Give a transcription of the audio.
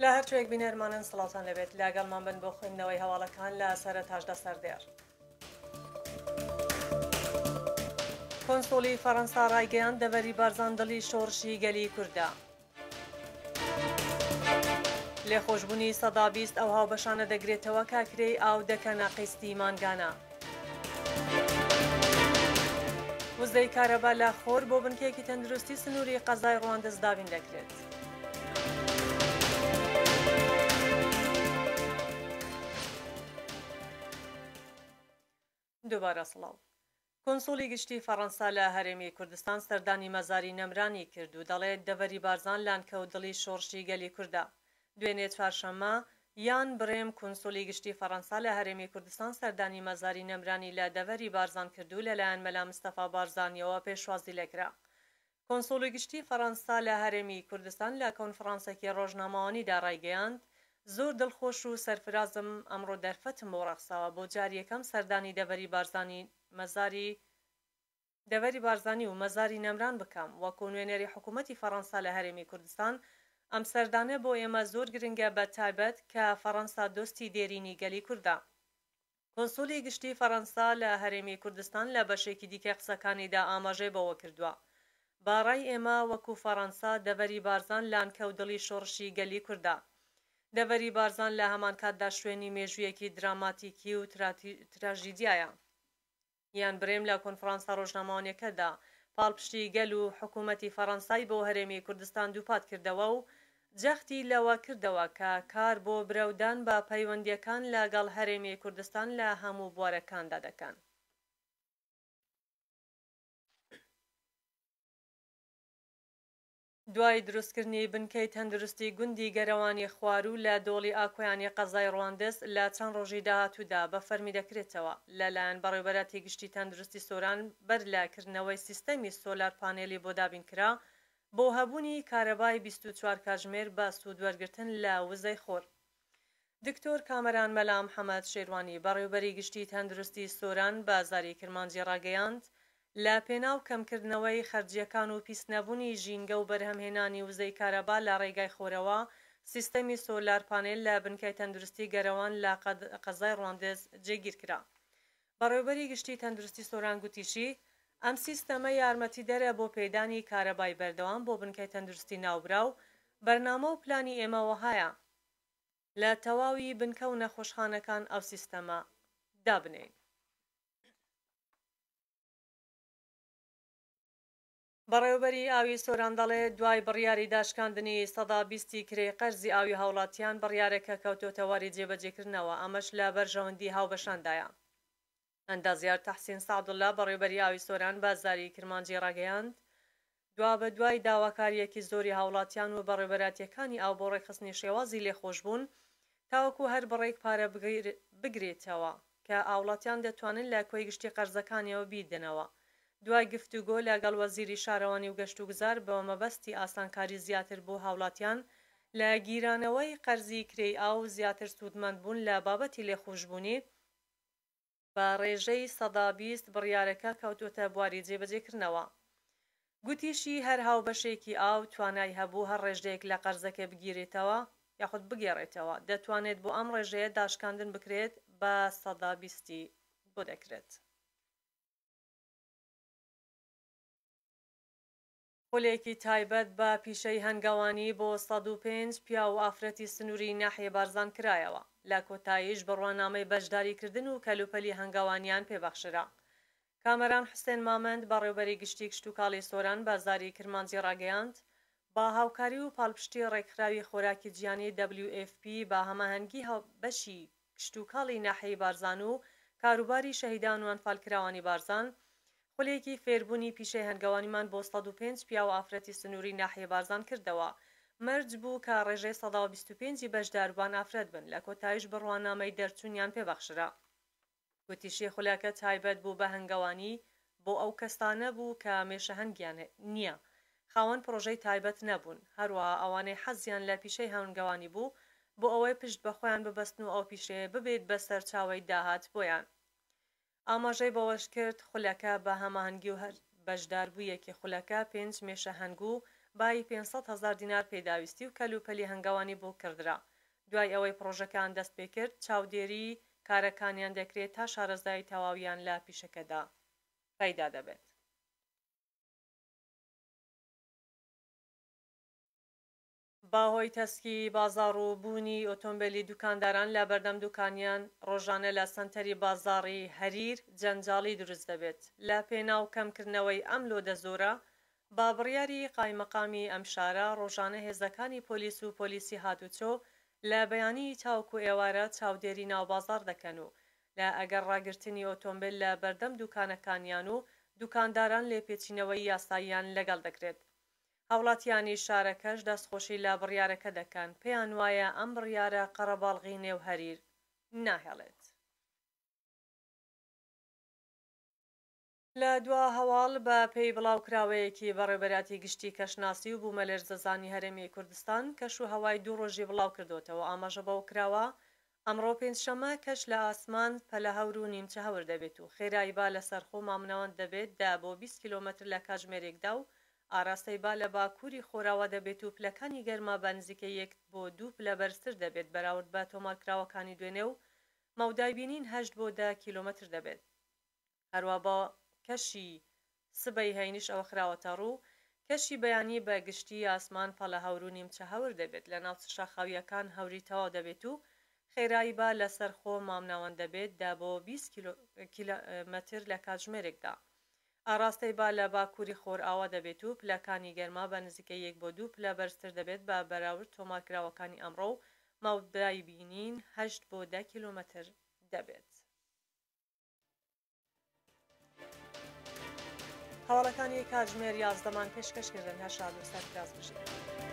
لە هەر کوێیەک بینەرمانن سڵاوتان لێبێت لەگەڵمان بن بۆ خوێندنەوەی هەواڵەکان لە سەرەتاشدا سەردێڕ. کۆنسوڵی فەڕەنسا ڕایگەیاند دەڤەری بارزان دڵی شۆڕشی گەلی کوردە. لێخۆشبوونی 20% ئەو هاوبەشانە دەگرێتەوە کە کرێی ئاو دەکەنە قیستی مانگانە. وزەی کارەبا لە خۆر بۆ بنکەیەکی تەندروستی سنووری قەزای ڕواندز دابین دەکرێت. دووبارە سڵاو. کونسوڵی گشتی فەڕەنسا لە هەرێمی کوردستان سەردانی مەزاری نەمرانی کرد و دەڵێت دەڤەری بارزان لانکە و دڵی شۆڕشی گەلی کوردە. دوێنێ چوارشەممە، یان برێم کونسوڵی گشتی فەڕەنسا لە هەرێمی کوردستان سەردانی مەزاری نەمرانی لە دەڤەری بارزان کرد و لەلایەن مەلا مستەفا بارزانییەوە پێشوازی لێکرا. کونسوڵی گشتی فەڕەنسا لە هەرێمی کوردستان لە کۆنفڕانسێکی ڕۆژنامەوانیدا ڕایگەیاند، زۆر دڵخۆش و سەرفرازم ئەمڕۆ دەرفەتم بۆ ڕەخساوە بۆ جاری یەکەم سەردانی دەڤەری بارزانی مەزاری دەڤەری بارزانی و مەزاری نەمران بکەم وەکو نوێنەری حکوومەتی فەڕەنسا لە هەرێمی کوردستان ئەم سەردانە بۆ ئێمە زۆر گرنگە بە تایبەت کە فەڕەنسا دۆستی دێرینی گەلی کوردە. کونسولی گشتی فەرەنسا لە هەرێمی کوردستان لە بەشێکی دیکەی قسەکانیدا ئاماژەی بەوەکردووە، بە ڕای ئێمە وەکو فەرەنسا دەڤەری بارزان لانکە و دڵی شۆڕشی گەلی کوردە. دەڤەری بارزان لە هەمانکاتدا شوێنی مێژوویەکی دراماتیکی و تراژیدیایە. یان برێم لە کۆنفرانسە ڕۆژنامەوانیەکەدا پاڵپشتی گەل و حکومەتی فەڕەنسای بۆ هەرێمی کوردستان دووپات کردەوە و جەختی لەوە کردەوە کە کار بۆ برەودان بە پەیوەندیەکان لە گەڵ هەرێمی کوردستان لە هەموو بوارەکاندا دەکەن. دوای دروستکردنی بنکەی تەندروستی گوندی گەرەوانی خواروو لە دۆڵی ئاکۆیانی قەزای ڕواندز لە چەند ڕۆژی داهاتوودا بە فەرمی دەکرێتەوە لەلایەن بەڕێوبەراتی گشتی تەندروستی سۆران بەر لە کردنەوەی سیستەمی سۆلار پانێلی بۆ دابینکرا بۆ هەبوونی کارەبای 24 کاتژمێر بە سوودوەرگرتن لە وزەی خۆر. دکتۆر کامەران مەلا محەمەد شێروانی، بەڕێوبەری گشتی تەندروستی سۆران بە زاری کرمانجی ڕاگەیاند، لە پێناو کەمکردنەوەی خەرجییەکان و پیسنەبوونی ژینگە و بەرهەمهێنانی وزەی کارەبا لە ڕێگای خۆرەوە، سیستەمی سۆلار پانێل لە بنکەی تەندروستی گەرەوان لە قەزای ڕواندز جێگیرکرا. بەڕێوبەری گشتی تەندروستی سۆران گوتیشی، ئەم سیستەمە یارمەتیدەرە بۆ پێدانی کارەبای بەردەوام بۆ بنکەی تەندروستی ناوبراو، بەرنامە و پلانی ئێمە وەهایە لە تەواوی بنکە و نەخۆشخانەکان ئەو سیستەمە دابنێین. بەڕێوەبەری ئاوی سۆران دەڵێت، دوای بڕیاری داشکاندنی 20% ی کرێی قەرزی ئاوی هاوڵاتیان، بڕیارەکە کەوتۆتە واری جێبەجێکردنەوە، ئەمەش لە بەرژەوەندی هاوبەشاندایە. ئەندازیار تەحسین سەعدوڵا بەڕێوەبەری ئاوی سۆران بە زاری کرمانجی ڕاگەیاند، دوابەدوای داواکارییەکی زۆری هاوڵاتیان و بەڕێوەبەراتییەکانی ئاو بۆ ڕێکخستنی شێوازی لێخۆشبوون تاوەکو هەر بڕێک پارە بگرێتەوە کە هاوڵاتیان دەتوانن لە کۆی گشتی قەرزەکانیەوە بیدەنەوە دوای گفتوگۆ لەگەڵ وەزیری شارەوانی و گەشتوگوزار بە مەبەستی ئاسانکاری زیاتر بۆ هاوڵاتیان لە گیرانەوەی قەرزی کرێی ئاو زیاتر سوودمەندبوون لە بابەتی لێخۆشبوونی بە ڕێژەی 20% بڕیارەکە کەوتووەتە بواری جێبەجێکردنەوە. گوتیشی هەر هاوبەشێکی ئاو توانای هەبوو هەر ڕێژەیەک لە قەرزەکەی بگیرێتەوە یاخود بگێڕێتەوە، دەتوانێت بۆ ئەم ڕێژەیە داشکاندن بکرێت بە 20%ی بۆ دەکرێت. خولێکی تایبەت بە پیشەی هەنگەوانی بۆ 105 پیاو و ئافرەتی سنووری ناحیەی بارزان کرایەوە، لە کۆتاییش بڕوانامەی بەشداریکردن و کەلوپەلی هەنگەوانیان پێبەخشرا. کامەران حوسێن مامەند، بەڕێوبەری گشتی کشتوکاڵی سۆران بە زاری کرمانجی ڕاگەیاند، بە هاوکاری و پاڵپشتی ڕێکخراوی خۆراکی جیهانی WFP بە هەماهەنگی بەشی کشتوکاڵی ناحیەی بارزان و کاروباری شەهیدان و ئەنفالکراوانی بارزان، خولێکی فێربوونی پیشەی هەنگەوانیمان بۆ 105 پیاو و ئافرەتی سنووری ناحیەی بارزان کردەوە، مەرج بوو کە ڕێژەی 25% ی بەشداربووان ئافرەت بن، لە کۆتاییش بڕوانامەی دەرچوونیان پێبەخشرا. گوتیشی خولەکە تایبەت بوو بە هەنگەوانی بۆ ئەو کەسانە بوو کە مێشەهەنگیان نییە، خاوەن پڕۆژەی تایبەت نەبوون، هەروەها ئەوانەی حەزیان لە پیشەی هەنگەوانی بوو بۆ ئەوەی پشت بە خۆیان ببەستن و ئەو پیشەیە ببێت بە سەرچاوەی داهات بۆیان. ئاماژەی بەوەشکرد، خولەکە بە هەماهەنگی و هەر بەشداربوویەکی خولەکە پێنج مێشەهەنگ و بایی 500 هەزار دینار پێداویستی و کەلوپەلی هەنگەوانی بۆ کڕدرا. دوای ئەوەی پڕۆژەکەیان دەستپێکرد، چاودێریی کارەکانیان دەکرێت تا شارەزایی تەواویان لە پیشەکەدا پەیدا دەبێت. بەهۆی تەسکی بازاڕ و بوونی ئۆتۆمبێلی دوکانداران لە بەردەم دوکانیان ڕۆژانە لە سەنتەری بازاڕی هەریر جەنجاڵی دروست دەبێت، لە پێناو کەمکردنەوەی ئەم لۆدە زۆرە بە بڕیاری قایمەقامی ئەم شارە ڕۆژانە هێزەکانی پۆلیس و پۆلیسی هاتوچۆ لە بەیانی تاوەکو ئێوارە چاودێری ناو بازاڕ دەکەن و لە ئەگەر ڕاگرتنی ئۆتۆمبێل لە بەردەم دوکانەکانیان و دوکانداران لێپێچینەوەی یاساییان لەگەڵ دەکرێت. هاوڵاتیانی شارەکەش دەستخۆشی لە بڕیارەکە دەکەن، پێیان وایە ئەم بڕیارە قەرەباڵغی نێو هەریر ناهێڵێت. لە دوا هەواڵ بە پێی بڵاوکراوەیەکی بەڕێوبەراتی گشتی کەشناسی و بوومەلەرزەزانی هەرێمی کوردستان کەش و هەوای دوو ڕۆژی بڵاوکردۆتەوە ئاماژە بەوە کراوە ئەمڕۆ پێنجشەممە کەش لە ئاسمان پەلەهەور و نیمچە هەور دەبێت و خێرایی با لەسەرخۆ مامناوەند دەبێت دە بۆ 20 کیلۆمەتر لە کاتژمێرێکدا و ئاراستەی با لە باکووری خۆراوا دەبێت و پلەکانی گەرما بە نزیکەی یەک بۆ دوو پلە بەرزتر دەبێت بەراورد بە تۆمارکراوەکانی دوێنێ و مەودای بینین هەشت بۆ دە کیلۆمەتر دەبێت. هەروا بۆ کەشی سبەی هەینیش ئەوە خراوەتەڕوو، کەشی بەیانی بە گشتی ئاسمان پەڵە هەور و نیمچە هەور دەبێت، لە ناوچە شاخاوییەکان هەوری تەواو دەبێت و خێرایی با لەسەرخۆ مامناوەند دەبێت دە بۆ 20 کیلۆمەتر لە کاتژمێرێکدا. ئاڕاستەی با لە باکووری خۆرئاوا دەبێت و پلەکانی گەرما بە نزیکەی یەک بۆ دوو پلە بەرزتر دەبێت بە بەراورد تۆمارکراوەکانی ئەمڕۆ و مەودای بینین هەشت بۆ دە کیلۆمەتر دەبێت. هەواڵەکانی کاتژمێر یازدەمان پێشکەش کردن هەر شاد و سەرفراز بژین.